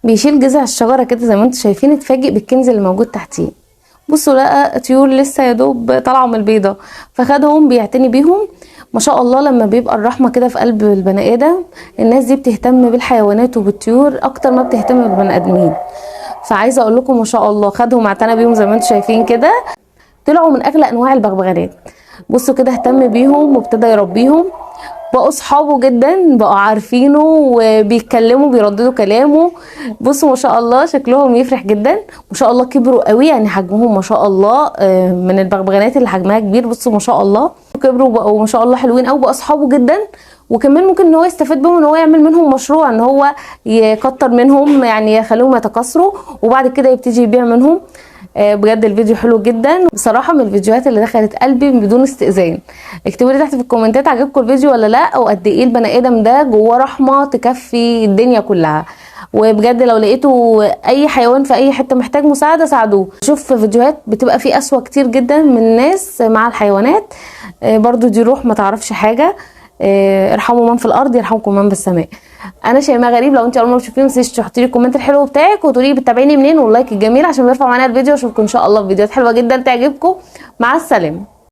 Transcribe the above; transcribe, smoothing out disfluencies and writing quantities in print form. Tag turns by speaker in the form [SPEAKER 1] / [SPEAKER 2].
[SPEAKER 1] بيشيل جذع الشجرة كده زي ما انتم شايفين، اتفاجئ بالكنز اللي موجود تحتيه. بصوا لقى طيور لسه يا دوب طالعه من البيضة، فخدهم بيعتني بيهم. ما شاء الله لما بيبقى الرحمة كده في قلب البني ادم، الناس دي بتهتم بالحيوانات وبالطيور اكتر ما بتهتم بالبني ادمين. فعايزه اقول لكم ما شاء الله خدهم اعتنى بيهم زي ما انتم شايفين كده، طلعوا من اغلى انواع البغبغانات. بصوا كده اهتم بيهم وابتدى يربيهم، بقوا اصحابه جدا، بقوا عارفينه وبيتكلموا بيرددوا كلامه. بصوا ما شاء الله شكلهم يفرح جدا، ما شاء الله كبروا قوي، يعني حجمهم ما شاء الله من البغبغانات اللي حجمها كبير. بصوا ما شاء الله كبروا بقوا ما شاء الله حلوين قوي، بقوا اصحابه جدا. وكمان ممكن ان هو يستفاد بهم، ان هو يعمل منهم مشروع، ان هو يكتر منهم، يعني يخليهم يتكاثروا وبعد كده يبتدي يبيع منهم. بجد الفيديو حلو جدا بصراحة، من الفيديوهات اللي دخلت قلبي بدون استئذان. اكتبوا لي تحت في الكومنتات عجبكم الفيديو ولا لا، وقد ايه البني ادم ده جواه رحمه تكفي الدنيا كلها. وبجد لو لقيتوا اي حيوان في اي حتة محتاج مساعدة ساعدوه. شوف فيديوهات بتبقى فيه قسوة كتير جدا من الناس مع الحيوانات، برضو دي روح ما تعرفش حاجة. ارحموا من في الارض يرحمكم من في السماء. انا شيماء غريب، لو انت اول مرة تشوفيني ما تنسيش تحطي لي ال comment الحلو بتاعك وتقولي لي بتتابعيني منين، وال like الجميل عشان بيرفع معانا الفيديو. اشوفكم ان شاء الله في فيديوهات حلوة جدا تعجبكم. مع السلامة.